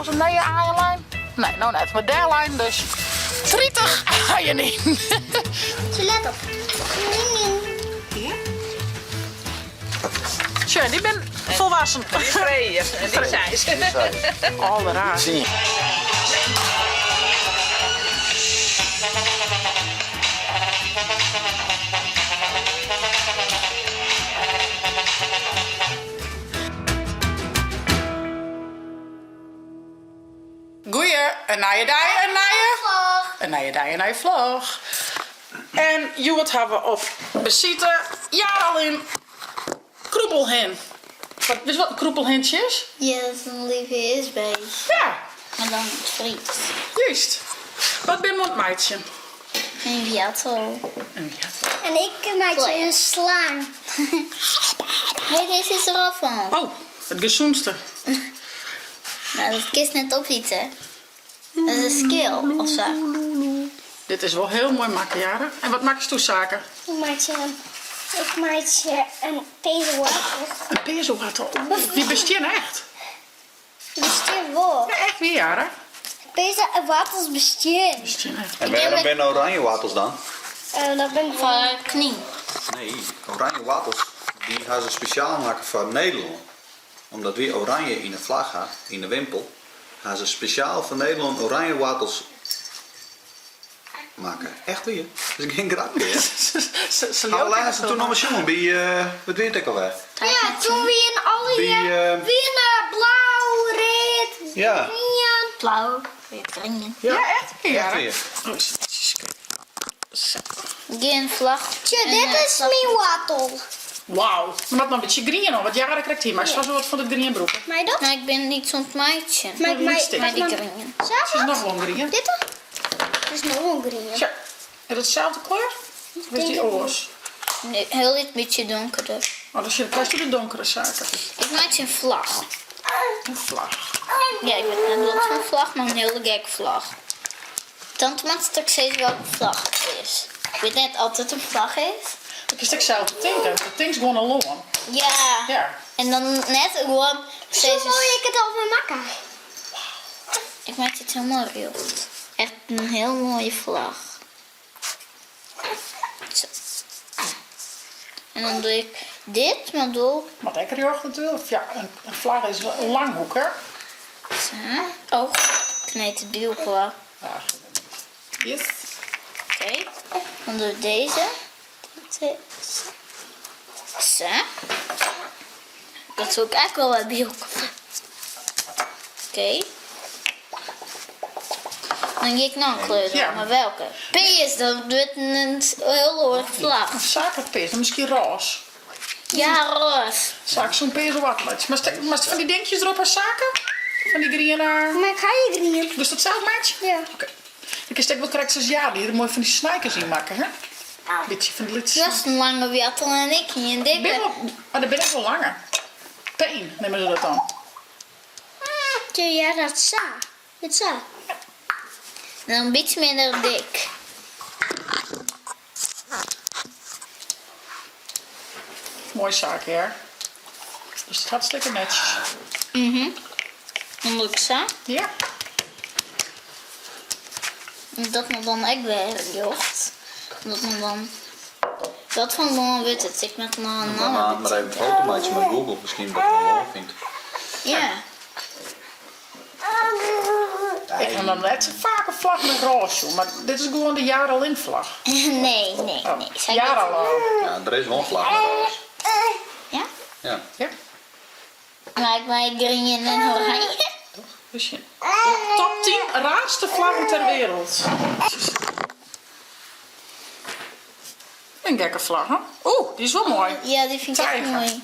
Ha se nije aaien lein? Nee, no net. Mar dêr leinen dus 30 aaien yn. Ze let op. Sjoch, dy bin folwassen. Dy is freegje en dy seis. Alderraar. Goeie, in nije dei, in nije vlog. In nije dei, in nije vlog. En hjoed ha we op besite Jaralin Krûpelhin. Wat, witst wat in krûpelhintsje is? Ja, dat is in lieve-heersbeest. Ja. Mar dan it Frysk. Juist. Wat bin we oan it meitsjen? In wjattel. In wjattel. En ik meitsje in slang. Nee, deze is er al fan. Oh, it gesûnste. Nou, dat kinst net opite. Dat is in skil of sa. Dit is wol hiel moai makke, Jara. En wat makkest do, Sake? Ik meitsje in, ik meitsje in peaze woartel. In peaze woartel? Dy bestean echt? Dy bestean wol. Ja, echt wier, Jara. Peaze woartels bestean. Bestean echt. En wêrom binne oranje woartels dan? Dat binne foar knyn. Nee, oranje woartels dy ha se spesjaal makke foar Nederlân. Omdat wy oranje yn de flagge ha, yn de wimpel, ha se spesjaal foar Nederlân oranje woartels makke. Echt wier, dat is gjin grapke hear. Ha we lêsten toen noch mar sjoen by, wat wie it ek alwer? Ja, toen wienen allegear wiene blau, read, grien. Blau, read, grien. Ja, echt wier. Echt wier. Gjin flach. Tsje, dit is myn woartel. Wauw. Der moat noch in bytsje grien oan, want Jara krekt hie mei sa wat fan it grien brûke. Mei dat? Nee, ik bin niets oan it meitsjen. Mei mei dy grien. It is noch wol in grien. Dit dan? Dit is noch wol in grien. Tsja, is dat deselde kleur? Of is dy oars? Nee, hiel lyts bytsje donkerder. Oh, dan krijst de donkere saken. Ik meitsje in flach. In flach. Ja, ik wit net wat foar flach, mar in hiele gekke flach. Tante moat straks sizze welke flach it is. Ik wit net oft it in flach is. Dat kinst ek sels betinke. Do tinkst gewoan in lân. Ja. Ja. En dan net gewoan sizze. Zo moai ik it alwer makke. Ik meitsje it hielendal rjocht. Echt in hiel moaie flach. Zo. En dan doe ik dit, mar doe. Moat ek rjocht natuerlik. Ja, in flagge is in langhoek, hè? Sa. Oh, kneed it by elkoar. Yes. Oké, dan doe ik deze. Sa. Dat soe ik ek wol wer by elkoar. Oké. Dan gean ik noch in kleur dwaan, mar welke? Pears, dat wurdt in hiel oare flach. Saak pears, dan miskien rôs. Ja, rôs. Saak zo'n pears wat. Moatst fan dy dinkjes derop ha, Sake? Fan dy griene. Mar ik ha hjir grien. Dochst dat sels meitsje? Ja. Oké. Dan kinst ek wol krekt sa's Jade hier moai fan dy snijkers yn makke, hè? Bytsje fan dy lytse. Do hast in lange woartel en ik hie in dikke. Bin wol, mar der binne ek wol lange. Peen neame se dat dan. Ja, dat sa. Dit sa. En dan in bytsje minder dik. Moai Sake, hear. Dus it hartstikke netsjes. Mhm. Dan doe ik sa. Ja. En dat moat dan ek wer rjocht. Dat moat dan. Wat foar lân wurdt it? Ik moat noch in namme Mar even in foto meitsje mei Google, miskien dat it in lân fynt. Ja. Ik ha noch net sa faak in flagge mei rôs sjoen, mar dit is gewoan de Jaralin-flagge. Nee, nee, Oh, nee. Jaralân. Ja, der is wol in flagge mei rôs. Ja? Ja. Ja. Mar ik mei grien en oranje. Toch? Even sjen. De top 10 raarste vlaggen ter wereld. In gekke flagge. Oeh, dy is wol moai. Ja, dy fyn ik ek moai.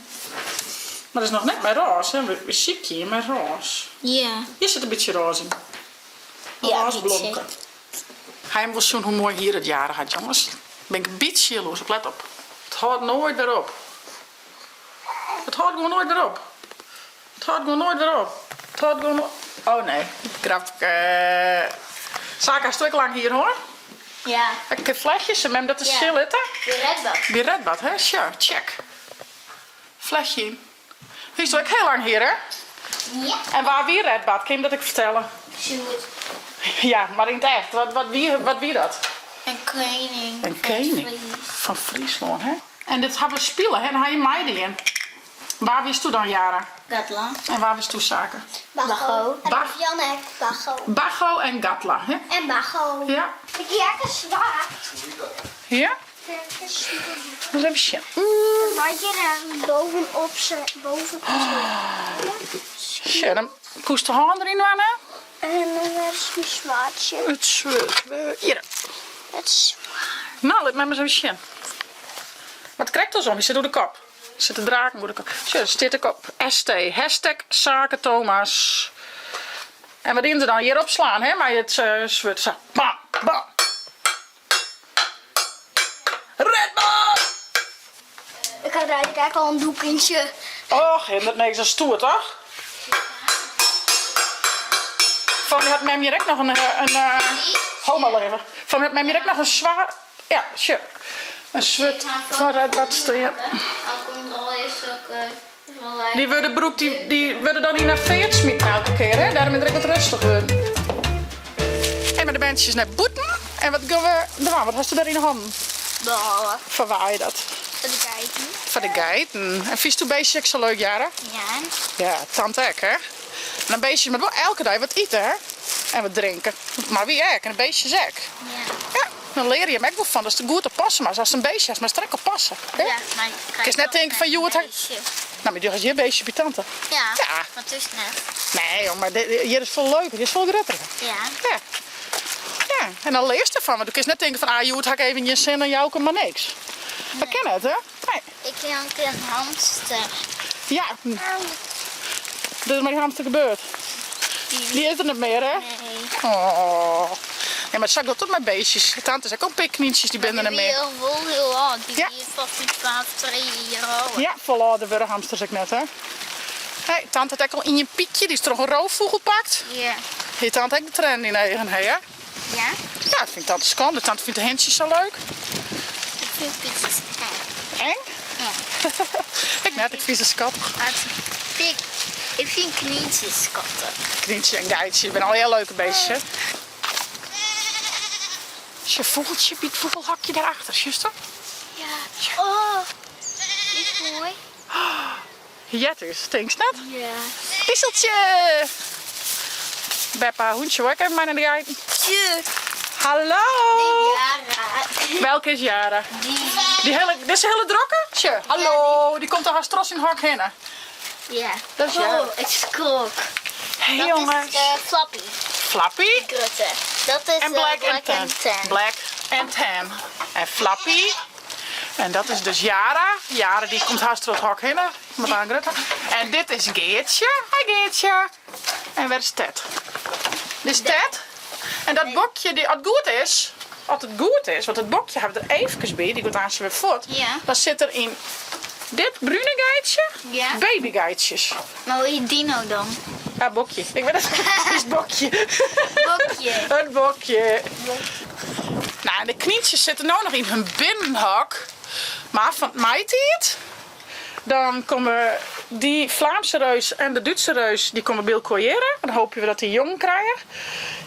Mar dat is noch net mei rôs, hè? We sykje hjir mei rôs. Ja. Hjir sit in bytsje rôs yn. In Ja, rôs blomke. Ha jim wol sjoen hoe moai hier it jaren hat, jonges? Bin ik in bytsje jaloers op. Let op. It hâldt noait wer op. It hâldt gewoan noait wer op. It hâldt gewoan noait wer op. It hâldt gewoan Oh nee, grapke. Sake, hasto ek lang hier hân? Ja. Ek in flechje, se mem dat ris sjen litte? By Redbad. By Redbad, hè? Sjoch, check. Flechje yn. Histo ek hiel lang hier, hè? Ja. En wa wie Redbad? Kin jim dat ek fertelle? Sjoerd. Ja, mar yn it echt, wat wie, wat wie dat? In kening. In kening fan Fryslân, hè? En dit hawwe we spile, hè? En ha jim meidien. Wa wiesto dan, Yara? Gatla. En wa wiesto, Sake? Bacho. Bach. Jan ek, Bacho. Bacho en Gatla, hè? En Bacho. Ja. Ik hie ek in swaard. Ja? Ris even sjen. Wat je er bovenop bovenop Sjen, dan koest de hân deryn dwaan, hè? En dan is mijn zwaardje. It swurd. Hjir. Het zwaard. No, lit my mar ris even sjen. Mar krekt andersom, hy sit oer de kop. Sit de draken oer de kop. Sjoch, der stiet ek op ST. Hashtag Sake Thomas. En wat dienen se dan? Hjir opslaan, hè, mei it swurd. Sa, bam, bam. Redbad! Ik had eigenlijk al een doekentje. Och, hindert niks, dat is stoer, toch? Fan my hat mem hjir ek noch in, in ho mar even. Fan my hat mem hjir ek noch in swaar, ja, sjoch. In swurd fan Redbad stean. Dy wurde brûkt, dy, dy wurde dan yn in feart smiten elke kear, hè? Dêrom is der ek wat rêstich wurden. En mei de berntsjes nei bûten. En wat gean we dwaan? Wat hasto dêr yn 'e hannen? Bôle. Foar wa is dat? Foar de geiten. Foar de geiten. En fynsto beestjes ek sa leuk, Yara? Ja. Ja, tante ek, hè? En dan beestjes moatte wol elke dei wat ite, hè? En wat drinke. Mar wy ek, en de beestjes ek. Ja. Ja, dan leare je him ek wol fan datst der goed op passe moatst. Ast in beestje hast, moatst der ek op passe. Hè? Ja, mar ik krijg Kinst net tinke fan hjoed ha ik. No, mar do hast hjir beestje by tante. Ja, Ja. mar thús net. Nee, joh, mar dit, hjir is folle leuker, hjir is folle grutter. Ja. Ja. Ja, en dan learst derfan, want do kinst net tinke fan ah, hjoed ha ik even gjin sin, dan jou ik him mar niks. Dat kin net, hè? Nee. Ik kin in kear in hamster. Ja. Wat is mei dy hamster gebeurd? Dy is der net mear, hè? Nee. Oh. Ja, mar sa giet it mei beestjes. Tante is ek al in pear knyntsjes, dy binne der net Die mear. wie wol hiel âld. Die Ja. wie volgens mij 12, 3 jier âld. Ja, folle âlder wurde hamsters ek net, hè? Hey, tante hat ek al ien Pietje, dy is troch in roofvûgel pakt. Ja. Hie tante ek de triennen yn de eagen, hè? Ja, Ja? dat fynt tante skande. Tante fynt de hintsjes sa leuk. Ik fyn Pietjes eng. Eng? Ja. Ik net, ik fyn se skattich. Maar ik, ik fyn knyntsjes skattich. Knyntsje en geitsje, binne allegear leuke beestjes. Sjoch, fûgeltsje by it fûgelhokje dêrachter, sjochst dat? Ja. Oh, die is moai. Heart ús, tinkst net? Ja. Dieseltje! Beppa, hûntsje wol ek even mei nei de geiten. Tje. Hallo! Jara. Welke is Jara? Die. Die hele, dizze hele drokke? Tje, hallo, dy komt al hast troch syn hok hinne. Ja. Dat is Jara. Oh, ik skrok. Hey Dat jongens. is eh, Flappy. Flappy Grutte. Dat is en eh, Black en Black Tan. and Tan. Black and Tan. En Flappy. En dat is dus Jara. Jara die komt hast troch it hok hinne. Met haar grutte. En dit is Geertje. Hi Geertje. En wêr is Ted? Dit is Ted. En dat bokje, die, as it goed is, as it goed is, want it bokje ha we der eefkes by, dy giet aanst wer fuort. Ja. Dan sit der yn dit brune geitsje Ja. babygeitsjes. Maar hoe heet Dino dan? Ja, bokje. Ik weet het. Het is bokje. Bokje. Het bokje. Nou, en de knyntsjes sitte no noch yn hun binnenhok. Mar fan 't maitiid, dan komme dy Vlaamse reus en de Dútse reus, dy komme by elkoar hjirre. Dan hoopje we dat dy jongen krije.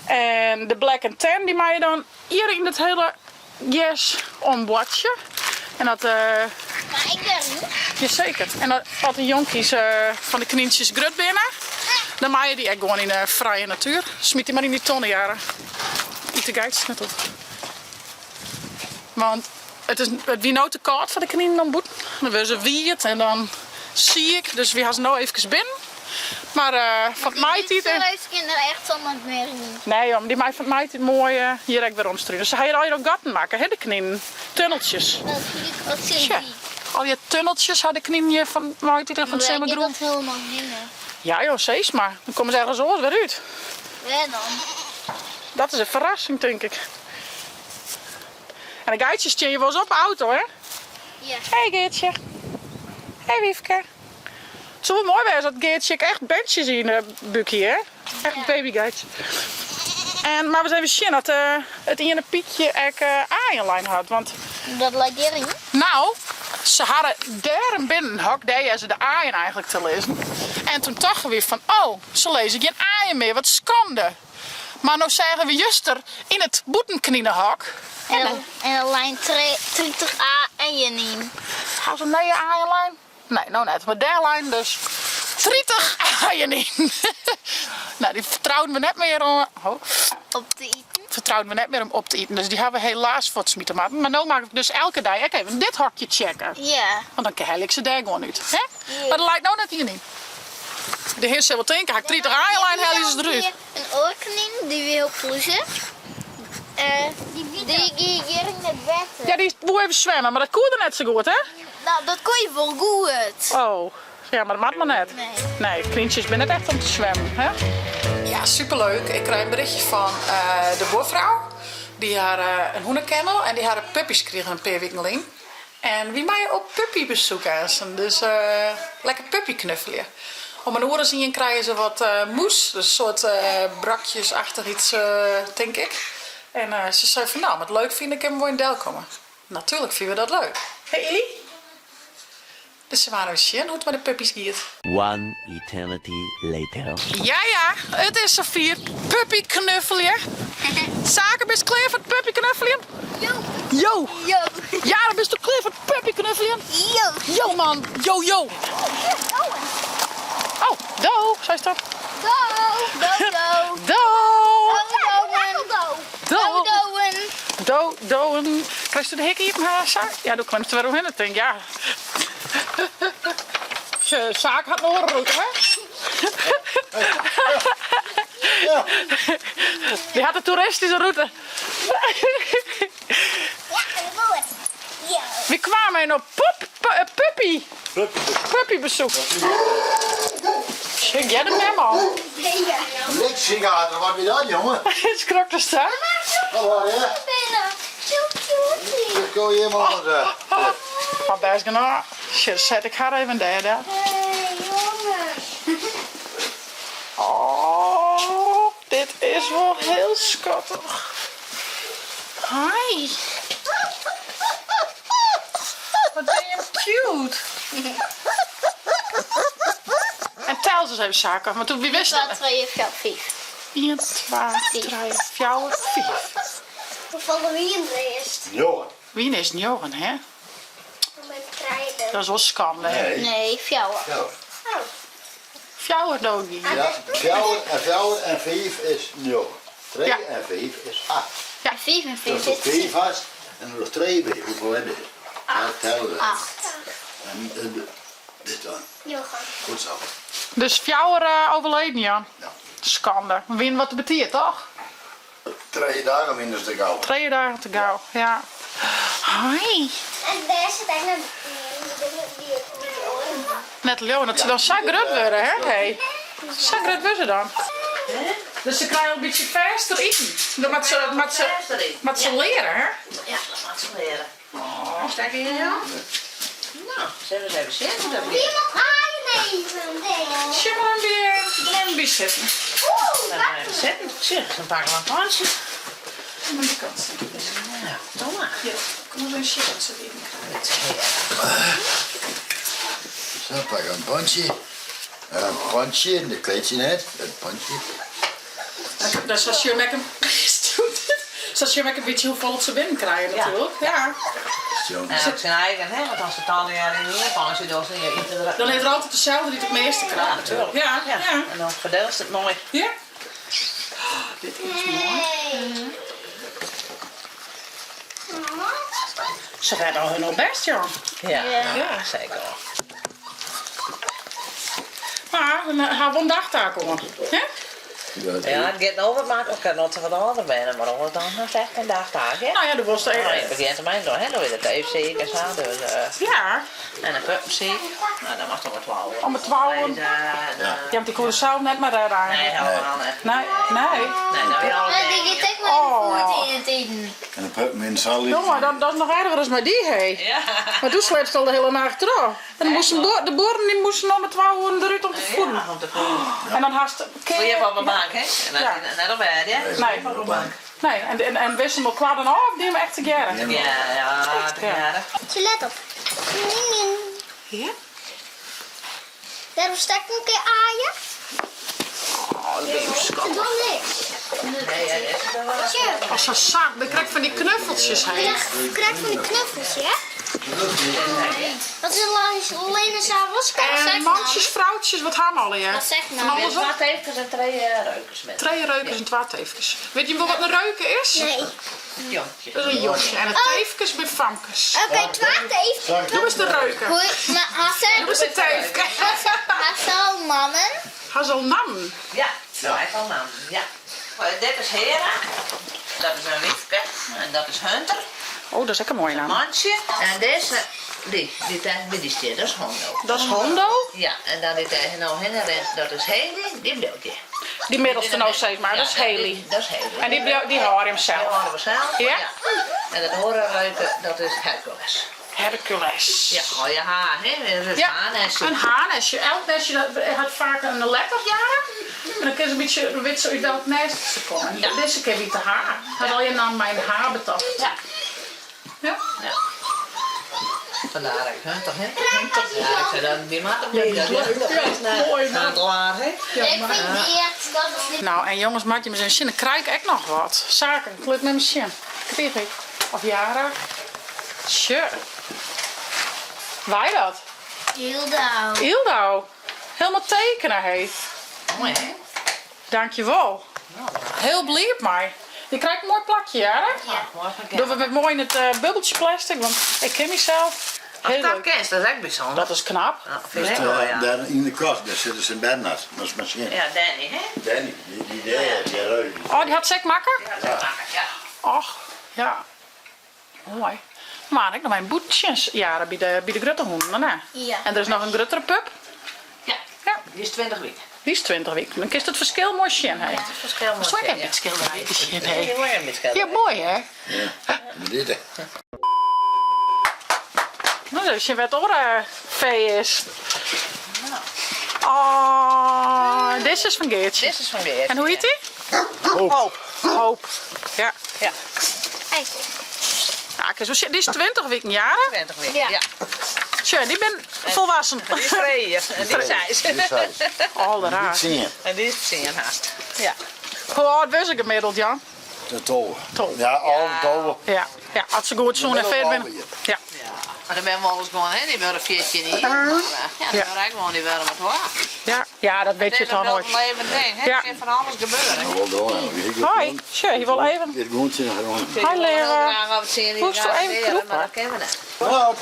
En de Black and Tan, dy meie dan hjir yn it hiele gers omboartsje. En dat, Mar ik ben niet. Jazeker. En dat, as de jonkies fan de knyntsjes grut binne, dan meie dy ek gewoan yn de frije natuer. Smyt dy mar yn dy tonne, Jara. Yt de geitsjes net op. Want it is, it wie no te kâld foar de kninen om bûten. Dan wurde se wiet en dan siik. Dus wy ha se no eefkes binnen. Mar fan 't maitiid... Die reus kin der echt zonder mear yn. Nee joh, dy mei fan 't maitiid moai hjir ek wer omstrunen. Se ha hjir allegear al gatten makke, hè, de kninen. Tunneltsjes. Dat zie ik al sinds Tja, die. allegear tunneltsjes ha de kninen hjir fan 't maitiid en fan 't Maar simmer ik groeven. dat helemaal hinne. Ja joh, sis mar. Dan komme se ergens oars wer út. Wêr dan? Dat is in ferrassing, tink ik. En de geitsjes tsjinje wolris op 'e auto, hè? Ja. Hey Geertje. Hey Wiefke. It soe wol moai wêze as Geertje ek echt berntsjes yn de búk hie, hè? Echt Ja. babygeitsje. En mar ris even sjen oft it iene pykje ek aaien lein hat, want Dat leit hjiryn? Nou. Se hadden dêr in binnenhok, dêr hearre se de aaien eigentlik te lizzen. En toen tochten wy fan, oh, se lizze gjin aaien mear, wat skande. Mar no seagen we juster yn it bûtenkninehok. En der lein 30 aaien yn. Ha se nije aaien lein? Nee, no net. Mar dêr leinen dus 30 aaien yn. No, dy fertrouden we net mear om. Op te iten. Fertrouden we net mear om op te iten. Dus dy hawwe we helaas fuortsmite moatten. Mar no moat ik dus elke dei ek even dit hokje checke. Ja. Want dan helje ik se dêr gewoan út. Hè? Mar der leit no net ien yn. De hin sil wol tinke, ha ik 30 aaien lein, helje se derút. In oar knyn, dy wie hiel pluzich. Dy gie hjir yn it wetter. Ja, dy woe even swimme, mar dat koe er net sa goed, hè? No, dat koe je wol goed. Oh, ja, mar dat moat mar net. Nee. Nee, knyntsjes binne net echt om te swimmen, hè? Ja, superleuk. Ik krij in berichtje fan de buorfrou. Dy har in hûnekennel en dy har puppy's krigen in pear wiken lyn. En wy meie op puppybesoek aansen, dus lekker puppy knuffelje. Om in oere as ien krije se wat moes, dus in soart brokjesachtich iets tink ik. En se sei fan no, as it leuk fine kinne we wol even delkomme. Natuerlik fine we dat leuk. Hé Illy? Dus se woene ris sjen hoe't it mei de puppy's giet. One eternity later. Ja ja, it is safier. Puppy knuffelje. Sake, bist klear foar it puppy knuffeljen? Jo. Jo. Jo. Jara, bist do klear foar it puppy knuffeljen? Jo. Jo man, jo jo. Oh, do, seist dat? Do. Do do. Do. Do Do. Dowen. Do, dowen. Krijst do de hik iepen, ha, Sa? Ja, do klimst der wer oerhinne, tink ja. Saak hat in oare rûte, hè? Ja. Dy hat de toeristyske rûte. Ja, goed. Ja. Wy kwamen even op pop, puppy. Puppybesoek. Ik hear de mem al. Niks sigaar, wat wie dat, jongen? Skrok de sta. Wat war hè? Ik kom hier maar. Wat best genoeg. Shit, zet ik haar even daar. Hey, jongen. Oh, dit is wel heel schattig. Hi. Wat ben je cute. En tel ze eens even zaken, want toen wie wist 2, 3, 4, 5. 1, 2, 3, 4, 5. Hoefolle wiene der earst? Njoggen. Wiene earst njoggen, hè? Trije. Dat is wol skande, hè? Nee. Nee, fjouwer. Fjouwer. Oh. Fjouwer doodgien. Ja, fjouwer en fjouwer en fiif is njoggen. Trije Ja. en fiif is acht. Ja. Fiif en fiif Dus is fiif hast en der noch trije by. Hoefolle is dit? Ja, telle we. Acht. En dit dan. Njoggen. Goed zo. Dus fjouwer eh, overleden, Jan. Ja. Skande. We wienen wat te betiid, toch? Trije dagen minder te gau. Trije dagen te gau, ja. Hoi. En dêr sit ek net dy oaren. Net leauwen dat se dan sa grut wurde, hè? Hey. Sa grut wurde se dan. Dus se krije al in bytsje fêster iten. Dat moat se, moat se, moat se leare, hè? Ja, dat moat se leare. Oh. Stek je hier Nou, zullen we eens even zitten? Dat Wie mag aaien even? Sjoch mar even by sitten. Oeh, Dan even zitten. Zeg, dan pakken we een pandje. Aan die kant zitten. Nou, doe maar. Ja, kom eens even zitten, dat ze het iten krije. Zo, pak in pantsje. In pantsje, dat kleed je net. In pantsje. Dat is als je met een Sadat je ek in bytsje hoefolle se binnen krije natuerlik. Ja. En ook zijn eigen, hè? Want als het al jaar in de pan zit, dan Dan heeft er altijd dezelfde die het meeste krijgt natuurlijk. Ja, ja. En dan verdeelt ze het mooi. Ja. Oh, dit is mooi. Ze redden al hun al best, joh. Ja, ja. zeker. Maar dan ha we een dagtaak om. Hè? Ja, it giet no wat makliker no't se wat âlder binne, mar oars dan is it echt in dagtaak, hè? Nou ja, de worst Nou, je begint ermee dan, hè? Dan is it even siik en sa, dus, Ja. En de puppen siik. Nou, dan moatst om 12. Om 12. En, Ja, want dy koe sels net mear rêde Nee, eigenlijk. helemaal net. Nee, nee. Nee, dan weer alle Die giet ek mei de foet yn it iten. En de puppen yn de sal. Jonge, dat, dat is noch erger as mei dy, hé. Ja. Mar doe slepst al de hiele nacht troch. En dan moasten de buorren dy moasten om 12 oeren derút om te voeden. Ja, om te voeden. En dan hast Sliep op de bank, hè? En Ja. net op bêd, hè? Nee. Op de bank. Nee, en, en, en wisten elkoar dan ôf of dienen we echt tegearre? Ja, ja, tegearre. Let op. Ja? Dêrom stek ik in kear aaien. Oh, dat binne skattich. Doe niks. Sjoch. Oh, sa zacht. Ben krekt fan dy knuffeltsjes heen. Ja, krekt fan die knuffels, ja. Wat is alleen sa was En mantsjes, froutsjes, wat ha we allegear? Wat zeg Van nou? alles op? Twa teefkes en trije reukers met. Trije reukers en twa teefkes. Wit jim wol wat in reuke is? Nee. Jonkje. Dat is in jonkje. En de teefkes binne famkes. Oké, twa teefkes. Doe is de reuke. Hoe, maar had ze, Doe is de teefke. had ze al nammen? Ha se al nammen? Ja, ja. Hij heeft al namen, ja. Dit is Hera. Dat is in wyfke. En dat is Hunter. Oh, dat is ek in moaie namme. Mantsje. En dizze, dy, dy't dêr by dy stiet, dat is Hondo. Dat is Hondo. Ja, en dan dy't dêr no hinne rint, dat is Haley. Dy bliuwt hjir. Dy middelste no sis mar, dat is Ja, Haley. die- Dat is Haley. En dy, bliuw- dy hâlde him Die sels. hâlde we sels. Ja? En dat oare reuke, dat is Hercules. Hercules. Ja, oh ja, ha, hè, een Ja, haanestje. in haanestje. Elk nestje dat hat faak in letter, ja. En dan kin se in bytsje witte se út welk nêst se komme. Ja. Dizze kear wie it de H. Hat al je naam mei in H betocht. Ja. Ja. Ja. Vandaar ik Hunter, hè? Ja, ik zei dat die maat op niet. Dat is Ja, mooi, man. Handelaar, hè? Ik vind die echt, dat is niet. Nou, en jongens, maak je me eens zien. Dan krijg ik ek noch wat. Saken, klik met me zien. Kreeg ik. Of Jara. Tje. Wij dat? Hildo. Ildo. Helemaal tekenen, heet. Mooi, hè? Dankjewel. Heel blij op mij. Je krijgt een mooi plakje, Jara. Ja. Mooi van Doen we met mooi in het eh, bubbeltje plastic, want ik ken mezelf. Als Heel dat leuk. kent, dat is echt bijzonder. Dat is knap. Ja, vind Dus ik wel, daar, ja. daar in de kast, daar zitten ze Bernard. Dat is misschien. Ja, Danny, hè? Danny, die, die daar, die reuk. Oh, die had ze ook makken? Ja, dat is ja. Och, ja. Mooi. Maar ik nog mijn boetjes jaren bij de grote honden. Hè? Ja. En er is nog een grotere pup. Ja, Ja, die is 20 weken. die is 20 weken. Dan kun je het verschil mooi zien. Hè? Het verschil mooi Zal ik zien, een ja. beetje schilderij zien, hè? Ja, mooi een beetje Ja, mooi hè? Ja. Maar dit, hè. Nou, dus je weet oren vee is. Oh, dit is van Geertje. Dit is van Geertje. En hoe heet die? Hoop. Hoop. Ja. Ja, Hey. Ja, ik is wel- die is 20 weken jaren. 20 weken. Ja. Ja. Tja, die ben volwassen. Die is vrij en die is zijs. Die is zijs. Al de Niet raar. zien. En die is 10 haast. Ja. Hoe oud was ik gemiddeld, Jan? De tolve. Tolve. Ja, al tolve. Ja, ja als ze goed zoen en Gemiddeld vet alve, binnen. ja. Ja. Ja. Maar dan ben we alles gewoon, hè? Die worden 14 hier. Maar, ja, Ja. dan worden gewoon die worden wat waar. Ja. ja, dat weet je Het is toch een nooit. levend ding, hè? Ja. Er kan van alles gebeuren. Nou, wel door, hè. Ik- Hoi, tja, je wil even. Dit gewoon zin gewoon. Ik Hi, wil heel Lera. graag over het zien die Moest gaan toch even leren, kroepen? Maar dat kennen we niet. Nou,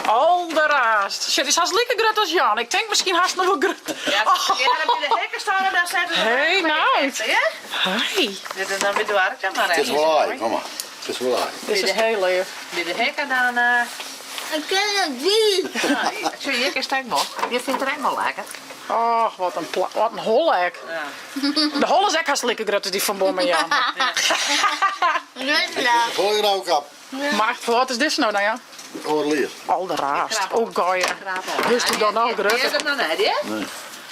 Al de raast. Tja, die is haast lekker grut als Jan. Ik denk misschien haast nog wel grut. Ja, als ze bij de hekken staan en dan zetten ze Hey, nou. Ja? Hi. Dit is dan weer dwark, maar Het is wel aai, kom maar. Het is wel aai. Dit is heel leuk. Bij de hekken dan... eh Ik ken het niet. nou, zie je, is het wel. Je vindt het echt wel lekker. Och, wat een, pla- wat een hollek. Ja. De hol is echt haast lekker grut als die van Bommen, Jan. Rustig. Gooi er ook op. Maar wat is dit nou dan, Jan? Oorleer. Al de raast. Oh, goeie. Dus die dan nog Is grutter. dat nou net, hè? Nee.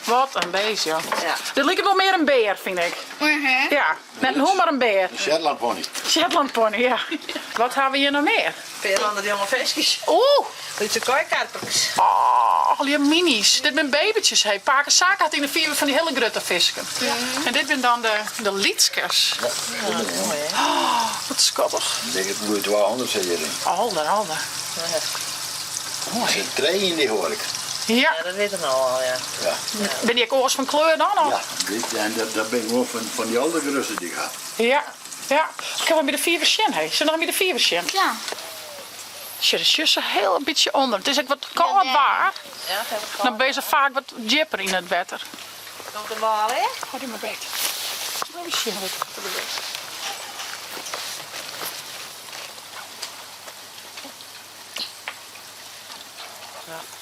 Wat een beest, joh. Ja. Dit lijkt wel meer een beer, vind ik. Ja, net een hoen, maar een beer. Een Shetland pony. Shetland pony, ja. Wat hebben we hier nog meer? Veel andere jonge visjes. Oeh, Dit zijn kooikarpers. oh, al die minis. Dit zijn babytjes. Hey. Paken Zaken had in de vier van die hele grote visken. En dit zijn dan de lietskers. Ja, dat ben ik, Mooi, hè? Wat schattig. Ik denk het moet 200 zit hierin. Alder, alder. Er zit twee in die hoor ik. Ja, Ja, dat weten we al, ja. Ja. ben die ook oors van kleur dan? Of? Ja, dit, en dat, dat ben ik gewoon van, van die andere russen die ik had. Ja. Ja. Ik heb hem bij de vier verschin, hey. Zullen we nog bij de vier verschin? Ja. Tje, de zussen heel een beetje onder. Het is ook wat koud Ja, waar. Ja, dat heb ik al. Dan ben je vaak wat jipper in het water. Komt de bal, hè? Hou die maar beter. Even zien wat er gebeurt.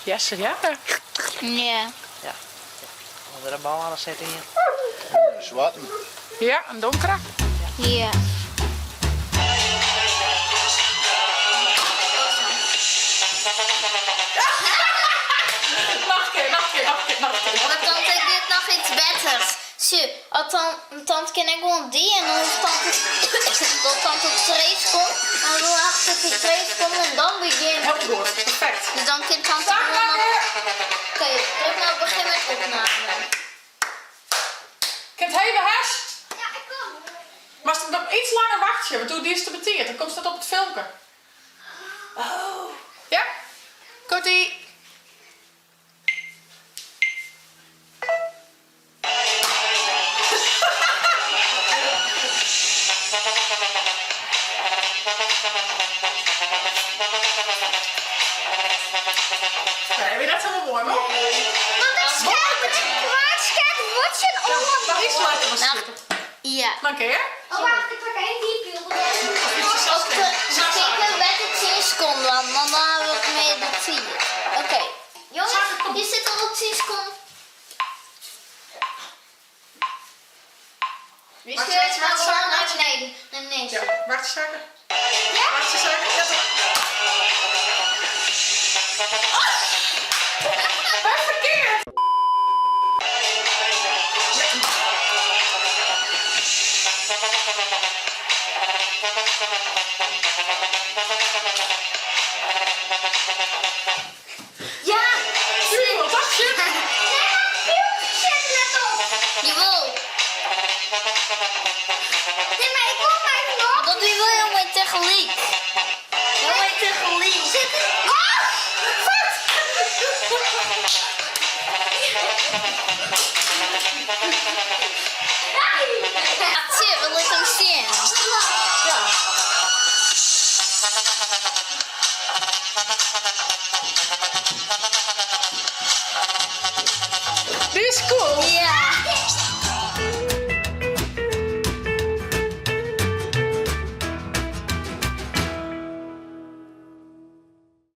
Jesse, ja. Ja. Ja. Onder de bal alles zit hier. Een zwarte. Ja, een donkere. Ja. Nog een keer, nog een keer, nog een keer, nog een keer. Maar tante, ik dit nog iets beters. Sjoch, as tan, tante kin ek gewoan dy en dan hoecht tante dat tante op Trees komt, dan wachtet dy 2 sekonden en dan begjint. Heel goed, perfect. Dus dan kin tante gewoan noch. Oké, druk nou begin met opname. Kind heve hash? Ja, ik kom. Moatst noch iets langer wachtsje, want doe diest te betiid, dan komst net op it filmke. Oh. Ja? Komt ie. Nee, wie dat helemaal mooi, man? Want ik scherp het kwaadschert wordt je Ja, nog iets later was Nou, zitten. ja. Dank je, hè? Oh, wacht, ik pak één die pil. Op de, de werd het 10 seconden, want dan hebben we het mee de 10. Oké. Jongens, je zit al op 10 seconden. Wie Wacht, zit wacht, nou wacht, naar wacht. beneden? Naar beneden. Ja, wacht zaken. Ja? Wacht zaken. Ja, toch. Waar verkeerd? Ja! Stuur wat toch? Shit. Nee, maar filmpje zit net op. Jawel. Nee, maar ik kom maar even op. Dat doe je wel helemaal tegelijk. Helemaal tegelijk. Zit het? Ah! Wat? Zie, we laten hem zien. Ja. Die is cool.